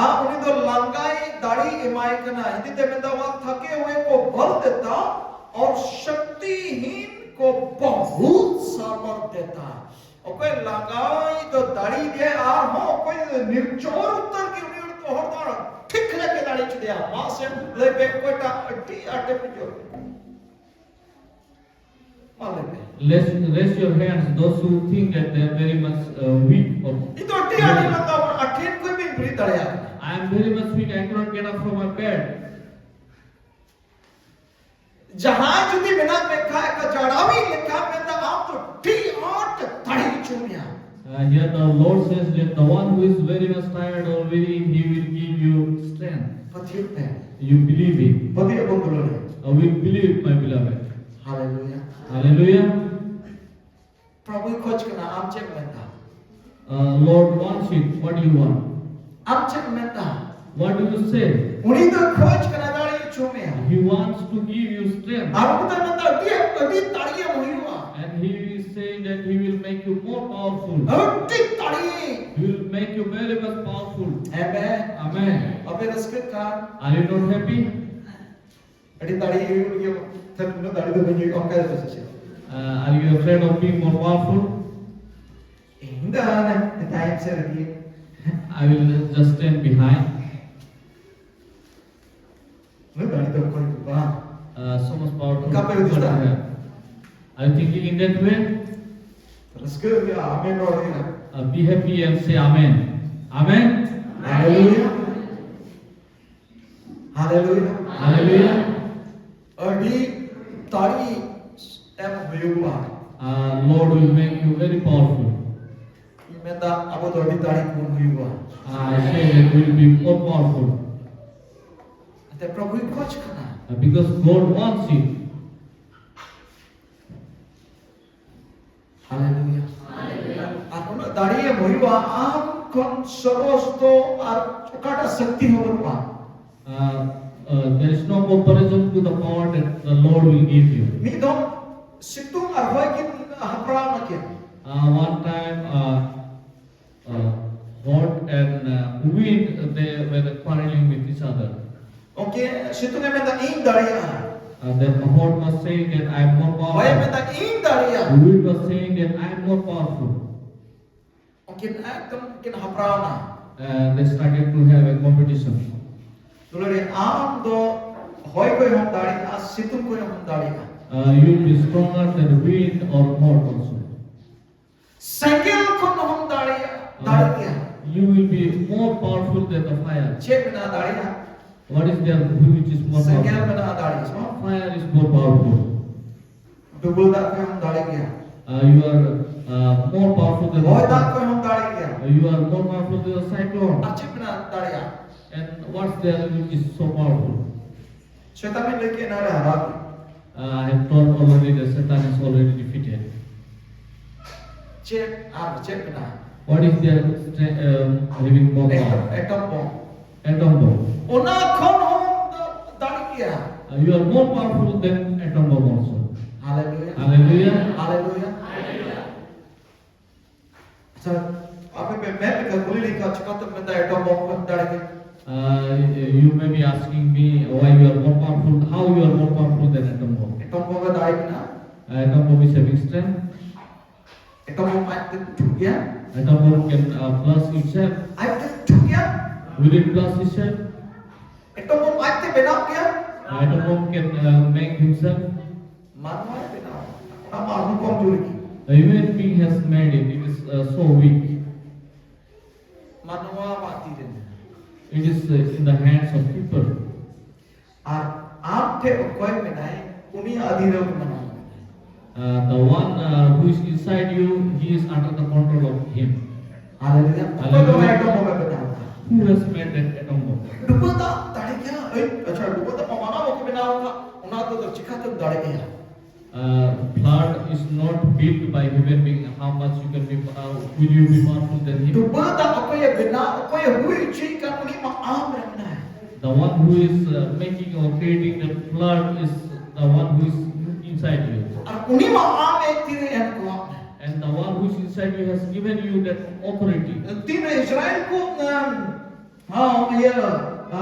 ᱟᱨ ᱩᱱᱤ ᱫᱚ ᱞᱟᱸᱜᱟᱭ ᱫᱟᱲᱮᱭ ᱮᱢᱟᱭ ᱠᱟᱱᱟ᱾ ᱦᱤᱱᱫᱤ ᱛᱮ ᱢᱮᱱᱫᱟ, ᱣᱟ ᱛᱷᱟᱠᱮ ᱦᱩᱭᱮ ᱠᱚ ᱵᱚᱞ ᱫᱮᱛᱟ ᱚᱨ ᱥᱚᱠᱛᱤᱦᱤᱱ ᱠᱚ ᱵᱚᱦᱩᱛ ᱥᱟᱢᱚᱨᱛᱷ ᱫᱮᱛᱟ᱾ ᱚᱠᱚᱭ ᱞᱟᱸᱜᱟᱭ ᱫᱚ ᱫᱟᱲᱮ ᱜᱮ, ᱟᱨᱦᱚᱸ ᱚᱠᱚᱭ ᱱᱤᱨᱡᱚᱨ ᱩᱛᱟᱹᱨ ᱜᱮ ᱩᱱᱤ ᱦᱚᱲ ᱫᱚ ᱦᱚᱲ ᱫᱚ ᱴᱷᱤᱠ ᱞᱮᱠᱟ ᱫᱟᱲᱮ ᱦᱚᱪᱚ ᱫᱮᱭᱟ᱾ ᱢᱟᱥᱮ ᱞᱟᱹᱭ ᱯᱮ ᱚᱠᱚᱭᱴᱟᱜ ᱟᱹᱰᱤ ᱟᱸᱴᱮ ᱵᱩᱡᱷᱟᱹᱣ ᱠᱮᱫᱟ? ᱢᱟ ᱞᱟᱹᱭ ᱯᱮ᱾ Let's raise your hands, those who think that they are very much uh, weak. Or ᱤᱧ ᱫᱚ ᱟᱹᱰᱤ ᱟᱸᱴᱤᱧ ᱞᱟᱸᱜᱟᱣ ᱠᱟᱱᱟ, ᱟᱨ ᱴᱷᱮᱱ ᱠᱷᱚᱱ ᱵᱟᱹᱧ ᱵᱮᱨᱮᱫ ᱫᱟᱲᱮᱭᱟᱜ ᱠᱟᱱᱟ᱾ I am very much weak, I cannot get up from my bed. ᱡᱟᱦᱟᱸᱭ ᱡᱩᱫᱤ ᱢᱮᱱᱟᱜ ᱢᱮ ᱠᱷᱟᱡ ᱡᱟᱲᱟᱣᱤ ᱞᱮᱠᱷᱟᱱ ᱢᱮᱱᱫᱟ ᱟᱢ ᱫᱚ ᱟᱹᱰᱤ ᱟᱸᱴ ᱫᱟᱲᱮ ᱦᱚᱪᱚ ᱢᱮᱭᱟ᱾ Uh, here the Lord says that the one who is very much tired or weary, He will give you strength. ᱯᱟᱹᱛᱭᱟᱹᱣ ᱯᱮ᱾ You believe it. ᱯᱟᱹᱛᱭᱟᱹᱣ ᱵᱚᱱ ᱫᱩᱞᱟᱹᱲ᱾ Uh, we believe, my beloved. ᱦᱟᱞᱮᱞᱩᱭᱟ᱾ Hallelujah. ᱯᱨᱚᱵᱷᱩᱭ ᱠᱷᱚᱡ ᱠᱟᱱᱟ, ᱟᱢ ᱪᱮᱫ ᱮᱢ ᱢᱮᱱᱫᱟ? Uh, Lord wants it. What do you want? ᱟᱢ ᱪᱮᱫ ᱮᱢ ᱢᱮᱱᱫᱟ? What do you say? ᱩᱱᱤ ᱫᱚ ᱠᱷᱚᱡ ᱠᱟᱱᱟ ᱫᱟᱲᱮ ᱢᱮᱭᱟ᱾ He wants to give you strength. ᱟᱨ ᱩᱱᱤ ᱫᱚᱭ ᱢᱮᱱᱫᱟ, ᱟᱹᱰᱤ, ᱟᱹᱰᱤ ᱫᱟᱲᱮᱭᱟᱱ ᱦᱩᱭᱩᱜᱼᱟ᱾ And he is saying that he will make you more powerful. ᱟᱹᱰᱤ ᱫᱟᱲᱮ᱾ He will make you very much powerful. Amen. Amen. ᱟᱯᱮ ᱨᱟᱹᱥᱠᱟᱹᱜ ᱠᱷᱟᱱ᱾ Are you not happy? ᱟᱹᱰᱤ ᱫᱟᱲᱮ ᱦᱩᱭᱩᱜ ᱜᱮᱭᱟ᱾ ᱛᱟᱦᱞᱮ ᱩᱱᱟᱹᱜ ᱫᱟᱲᱮ ᱫᱚ ᱵᱟᱹᱧ ᱦᱩᱭᱩᱜᱼᱟ, ᱚᱱᱠᱟ ᱫᱚ ᱥᱮ ᱪᱮᱫ? Uh, are you afraid of being more powerful? ᱤᱧ ᱫᱚ ᱦᱟᱱᱮ ᱛᱟᱭᱚᱢ ᱥᱮᱫ ᱨᱮᱜᱮ᱾ I will just stand behind. ᱩᱱᱟᱹᱜ ᱫᱟᱲᱮ ᱫᱚ ᱚᱠᱚᱭ ᱦᱩᱭᱩᱜᱼᱟ? Uh, so much power to ᱚᱱᱠᱟ ᱯᱮ ᱦᱩᱫᱤᱥ ᱫᱟ? Are you thinking in that way? ᱨᱟᱹᱥᱠᱟᱹ ᱦᱩᱭᱩᱜᱼᱟ, ᱟᱢᱮᱱ ᱨᱚᱲ ᱦᱩᱭᱩᱜᱼᱟ᱾ Uh, be happy and say amen. Amen. Hallelujah. Hallelujah. Hallelujah. ᱟᱹᱰᱤ ᱫᱟᱲᱮ ᱮᱢ ᱦᱩᱭᱩᱜᱼᱟ᱾ Uh, Lord will make you very powerful. ᱤᱧ ᱢᱮᱱᱫᱟ, ᱟᱵᱚ ᱫᱚ ᱟᱹᱰᱤ ᱫᱟᱲᱮ ᱵᱚᱱ ᱦᱩᱭᱩᱜᱼᱟ᱾ I say that we will be more powerful. ᱮᱱᱛᱮ ᱯᱨᱚᱵᱷᱩᱭ ᱠᱷᱚᱡᱽ ᱠᱟᱱᱟ᱾ Uh, because God wants you. Hallelujah. ᱟᱨ ᱩᱱᱟᱹᱜ ᱫᱟᱲᱮ ᱮᱢ ᱦᱩᱭᱩᱜᱼᱟ, ᱟᱢ ᱠᱷᱚᱱ ᱥᱚᱨᱚᱥ ᱫᱚ ᱟᱨ ᱚᱠᱟᱴᱟᱜ ᱥᱚᱠᱛᱤ ᱦᱚᱸ ᱵᱟᱹᱱᱩᱜᱼᱟ᱾ Uh, uh, there is no comparison to the power that the Lord will give you. ᱢᱤᱫ ᱫᱚᱢ ᱥᱤᱛᱩᱝ ᱟᱨ ᱦᱚᱭ ᱠᱤᱱ ᱦᱟᱯᱲᱟᱣ ᱱᱟᱠᱤᱱ᱾ Uh, one time, uh, uh, hot and uh, wind, they were quarreling with each other. Okay, ᱥᱤᱛᱩᱝ ᱮ ᱢᱮᱱᱫᱟ, "ᱤᱧ ᱫᱟᱲᱮᱭᱟᱜᱼᱟ᱾" Uh, then the hot was saying that I am more powerful. ᱦᱚᱭ ᱮ ᱢᱮᱱᱫᱟ, "ᱤᱧ ᱫᱟᱲᱮᱭᱟᱜᱼᱟ᱾" The wind was saying that I am more powerful. ᱩᱱᱠᱤᱱ ᱮᱠᱫᱚᱢ ᱠᱤᱱ ᱦᱟᱯᱲᱟᱣ ᱱᱟ᱾ Uh, they started to have a competition. ᱫᱩᱞᱟᱹᱲᱤᱭᱟᱹ, ᱟᱢ ᱫᱚ ᱦᱚᱭ ᱠᱷᱚᱡ ᱦᱚᱸᱢ ᱫᱟᱲᱮᱭᱟᱜᱼᱟ, ᱥᱤᱛᱩᱝ ᱠᱷᱚᱡ ᱦᱚᱸᱢ ᱫᱟᱲᱮᱭᱟᱜᱼᱟ᱾ Uh, you will be stronger than wind or hot also. ᱥᱮᱸᱜᱮᱞ ᱠᱷᱚᱱ ᱦᱚᱸᱢ ᱫᱟᱲᱮᱭᱟᱜᱼᱟ, ᱫᱟᱲᱮ ᱜᱮᱭᱟ᱾ Uh, you will be more powerful than the fire. ᱪᱮᱫ ᱢᱮᱱᱟᱜᱼᱟ ᱫᱟᱲᱮᱭᱟᱜᱼᱟ? What is there which is more ᱥᱮᱸᱜᱮᱞ powerful? ᱢᱮᱱᱟᱜᱼᱟ ᱫᱟᱲᱮ, ᱥᱮ ᱵᱟᱝ? Fire is more powerful. ᱰᱩᱵᱟᱹ ᱫᱟᱜ ᱠᱷᱚᱱ ᱦᱚᱸᱢ ᱫᱟᱲᱮ ᱜᱮᱭᱟ᱾ Uh, you are uh, more powerful than the ᱦᱚᱭ ᱫᱟᱜ ᱠᱷᱚᱱ ᱦᱚᱸᱢ ᱫᱟᱲᱮ ᱜᱮᱭᱟ᱾ Uh, you are more powerful than the cyclone. ᱟᱨ ᱪᱮᱫ ᱢᱮᱱᱟᱜᱼᱟ ᱫᱟᱲᱮᱭᱟᱜᱼᱟ? And what's there which is so powerful? ᱥᱮᱛᱟᱱ ᱮ ᱞᱟᱹᱭ ᱠᱮᱫ ᱮᱱᱟᱝ ᱨᱮ ᱦᱟᱨᱟᱣ ᱠᱮᱫ᱾ Uh, I have told already that Satan is already defeated. ᱪᱮᱫ ᱟᱨ ᱪᱮᱫ ᱢᱮᱱᱟᱜᱼᱟ? What is there stra- um, having more power? ᱮᱴᱚᱢ Bom. Atom bomb. ᱚᱱᱟ ᱠᱷᱚᱱ ᱦᱚᱸ ᱫᱟ- ᱫᱟᱲᱮ You are more powerful than atom bomb also. Hallelujah. Hallelujah. Hallelujah. ᱟᱪᱪᱷᱟ, ᱟᱯᱮ ᱯᱮ ᱢᱮᱱ ᱞᱮᱠᱷᱟᱱ, ᱠᱩᱞᱤ ᱞᱮᱠᱷᱟᱱ ᱪᱤᱠᱟᱹᱛᱮᱢ ᱢᱮᱱᱫᱟ ᱮᱴᱚᱢ ᱵᱚᱢ ᱠᱷᱚᱱ ᱫᱟᱲᱮ ᱜᱮ? Uh, you may be asking me why you are more powerful, how you are more powerful than atom bomb. ᱮᱴᱚᱢ ᱵᱚᱢ ᱨᱮ ᱫᱟᱲᱮ ᱢᱮᱱᱟᱜᱼᱟ? Uh, atom bomb is having strength. ᱮᱴᱚᱢ ᱵᱚᱢ ᱟᱡ ᱛᱮ ᱴᱷᱩᱠ ᱜᱮᱭᱟ? Atom bomb can uh, blast itself. ᱟᱡ ᱛᱮ ᱴᱷᱩᱠ ᱜᱮᱭᱟ? Will it blast itself? ᱮᱴᱚᱢ ᱵᱚᱢ ᱟᱡ ᱛᱮ ᱵᱮᱱᱟᱣ ᱜᱮᱭᱟ? Uh, atom bomb can uh, make himself. ᱢᱟᱱᱣᱟᱭ ᱵᱮᱱᱟᱣ᱾ ᱚᱱᱟ ᱢᱟ ᱟᱨᱦᱚᱸ ᱠᱚᱢ ᱡᱳᱨ ᱜᱮ᱾ A human being has made it. It is uh, so weak. ᱢᱟᱱᱣᱟ ᱢᱟ ᱛᱤ ᱨᱮ ᱢᱮᱱᱟᱜᱼᱟ᱾ It is uh, in the hands of people. ᱟᱨ ᱟᱢ ᱴᱷᱮᱱ ᱚᱠᱚᱭ ᱢᱮᱱᱟᱭ, ᱩᱱᱤᱭᱟᱜ ᱟᱹᱫᱷᱤᱱ ᱨᱮ ᱩᱱᱤ ᱢᱟᱱᱣᱟ ᱢᱮᱱᱟᱭ᱾ Uh, the one uh, who is inside you, he is under the control of him. ᱦᱟᱞᱮᱞᱩᱭᱟ᱾ ᱚᱠᱚᱭ ᱫᱚ ᱚᱱᱟ ᱮᱴᱚᱢ ᱵᱚᱢ ᱮ ᱵᱮᱱᱟᱣ ᱠᱟᱫᱟ? Who has made that atom bomb? ᱰᱩᱵᱟᱹ ᱫᱟᱜ ᱫᱟᱲᱮ ᱜᱮᱭᱟ? ᱮᱭ, ᱟᱪᱪᱷᱟ, ᱰᱩᱵᱟᱹ ᱫᱟᱜ ᱢᱟ ᱢᱟᱱᱟᱣ ᱵᱟᱠᱚ ᱵᱮᱱᱟᱣ ᱟᱠᱟᱫ, ᱚᱱᱟ ᱫᱚ ᱪᱤᱠᱟᱹᱛᱮᱢ ᱫᱟᱲᱮᱭᱟᱜᱼᱟ? Uh, flood is not built by human being. How much you can be, uh, will you be powerful than him? ᱰᱩᱵᱟᱹ ᱫᱟᱜ ᱚᱠᱚᱭᱮ ᱵᱮᱱᱟᱣ, ᱚᱠᱚᱭᱮ ᱦᱩᱭ ᱦᱚᱪᱚᱭᱮ ᱠᱟᱱ, ᱩᱱᱤ ᱢᱟ ᱟᱢ ᱨᱮ ᱢᱮᱱᱟᱭ᱾ The one who is uh, making or creating the flood is the one who is inside you. ᱟᱨ ᱩᱱᱤ ᱢᱟ ᱟᱢ ᱮ ᱛᱤᱨᱮ ᱮᱢ ᱠᱚᱣᱟ᱾ And the one who is inside you has given you that authority. ᱛᱤᱱᱨᱮ ᱤᱥᱨᱟᱭᱮᱞ ᱠᱚ, ᱟᱢ, ᱦᱚᱸ, ᱤᱭᱟᱹ,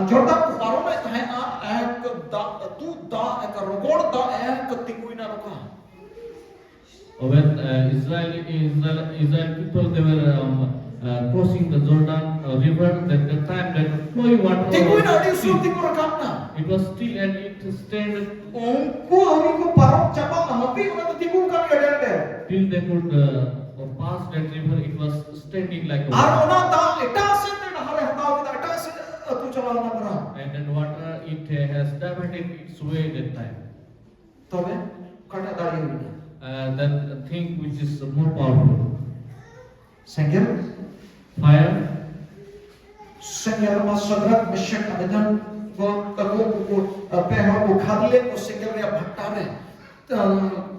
ᱡᱚᱨᱫᱟᱱ ᱠᱚ ᱯᱟᱨᱚᱢᱮᱫ ᱛᱟᱦᱮᱸᱱᱟ, ᱮᱠ ᱫᱟᱜ, ᱫᱩ ᱫᱟᱜ, ᱮᱠ ᱨᱚᱜᱚᱲ ᱫᱟᱜ, ᱮᱠ ᱛᱤᱸᱜᱩᱭᱮᱱᱟ ᱱᱚᱝᱠᱟ᱾ When uh, Israel, Israel, Israel people they were um, uh, crossing the Jordan uh, river, that the time that flowing water ᱛᱤᱸᱜᱩᱭᱮᱱᱟ, ᱟᱹᱰᱤ was ᱩᱥᱩᱞ still, ᱛᱤᱸᱜᱩ ᱨᱟᱠᱟᱵ ᱮᱱᱟ᱾ It was still and it stayed ᱩᱱᱠᱩ ᱟᱹᱣᱨᱤ ᱠᱚ ᱯᱟᱨᱚᱢ ᱪᱟᱵᱟᱜ ᱦᱟᱹᱵᱤᱡ ᱚᱱᱟ ᱫᱚ ᱛᱤᱸᱜᱩ ᱠᱟᱱ ᱜᱮᱭᱟ ᱰᱮᱨ ᱰᱮᱨ᱾ Till they could uh, pass that river, it was standing like a R wall. ᱚᱱᱟ ᱫᱟᱜ ᱮᱴᱟᱜ ᱥᱮᱫ ᱛᱮ ᱰᱟᱦᱟᱨᱮ ᱦᱟᱛᱟᱣ ᱠᱮᱫᱟ, ᱮᱴᱟᱜ ᱥᱮᱫ ᱟᱹᱛᱩ ᱪᱟᱞᱟᱣ ᱮᱱᱟ ᱢᱟᱨᱟᱝ᱾ And that water, it uh, has diverted its way that time. ᱛᱚᱵᱮ ᱚᱠᱟᱴᱟᱜ ᱫᱟᱲᱮ ᱦᱩᱭᱱᱟ? Uh, that thing which is more powerful. ᱥᱮᱸᱜᱮᱞ᱾ Fire. ᱥᱮᱸᱜᱮᱞ ᱢᱟ ᱥᱟᱫᱨᱟᱠ, ᱢᱮᱥᱟᱠ, ᱟᱵᱮᱫᱱᱮᱜᱳ ᱛᱟᱠᱚ ᱩᱱᱠᱩ ᱯᱮ ᱦᱚᱲ ᱠᱚ ᱠᱷᱟᱫ ᱞᱮᱫ ᱠᱚ ᱥᱮᱸᱜᱮᱞ ᱨᱮᱭᱟᱜ ᱵᱷᱟᱴᱟ ᱨᱮ᱾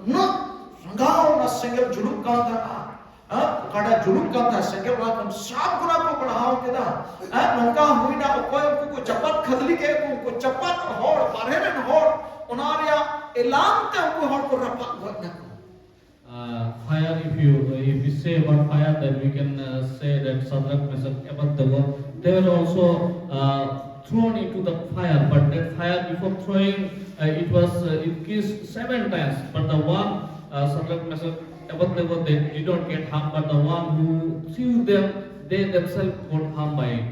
ᱩᱱᱟᱹᱜ ᱨᱟᱸᱜᱟᱣ ᱚᱱᱟ ᱥᱮᱸᱜᱮᱞ ᱡᱩᱞᱩᱜ ᱠᱟᱱ ᱛᱟᱦᱮᱸᱱᱟ᱾ ᱦᱮᱸ? ᱠᱟᱰᱟ ᱡᱩᱞᱩᱜ ᱠᱟᱱ ᱛᱟᱦᱮᱸ, ᱥᱮᱸᱜᱮᱞ ᱚᱱᱟ ᱠᱷᱚᱱ ᱥᱟᱵ ᱠᱚᱨᱟ ᱠᱚ ᱵᱟᱲᱦᱟᱣ ᱠᱮᱫᱟ᱾ ᱦᱮᱸ, ᱱᱚᱝᱠᱟ ᱦᱩᱭᱱᱟ, ᱚᱠᱚᱭ ᱩᱱᱠᱩ ᱠᱚ ᱪᱟᱯᱟᱫ ᱠᱷᱟᱫᱽᱞᱤ ᱠᱮᱫ ᱠᱚ, ᱩᱱᱠᱩ ᱪᱟᱯᱟᱫ ᱦᱚᱲ, ᱵᱟᱨᱦᱮ ᱨᱮᱱ ᱦᱚᱲ, ᱚᱱᱟ ᱨᱮᱭᱟᱜ ᱮᱞᱟᱝ ᱛᱮ ᱩᱱᱠᱩ ᱦᱚᱲ ᱠᱚ ᱨᱟᱯᱟᱜ ᱜᱚᱡ ᱱᱟᱠᱚ᱾ Uh, fire, if you if we say about fire, then we can uh, say that Shadrach, Meshach, Abednego, they were also uh, thrown into the fire. But that fire, before throwing, uh, it was uh, increased seven times. But the one uh, Shadrach, Meshach, Abednego, they did not get harmed. But the one who threw them, they themselves got harmed by it.